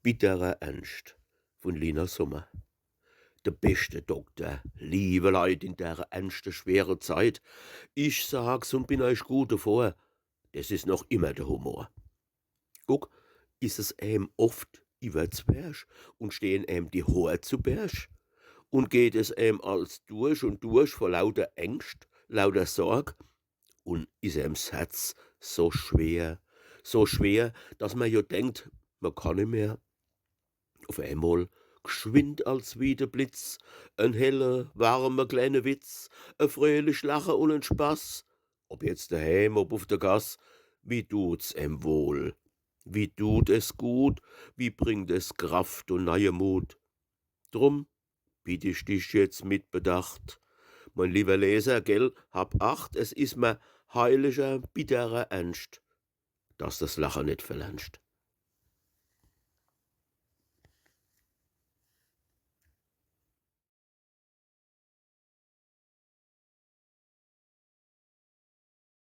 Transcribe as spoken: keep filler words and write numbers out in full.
Bitterer Ernscht vun Lina Sommer. De beschte Dokter, liewe Leit, in dere ernschte, schwere Zeit, ich sag's un bin eich gut devor, des is noch immer de Humor. Guck, is es em oft iwwerzwerch un stehn em die Hoor zu Berch un geht es em als durch un durch vor lauter Ängscht, lauter Sorg, un is em 's Herz so schwer, so schwer, dass mer jo denkt, mer kann nimmer. Uf emol, gschwind als wie de Blitz, en helle, warme, klenne Witz, e fröhlich Lache un en Spaß, ob jetzt deheem, ob uf de Gass, wie dut's em wohl, wie dut es gut, wie bringt es Kraft un neie Mut. Drum bitt ich dich jetzt mit Bedacht, mein liewer Leser, gell, hab Acht, es is mer heiliger, bitterer Ernscht, dass des Lache net verlernscht.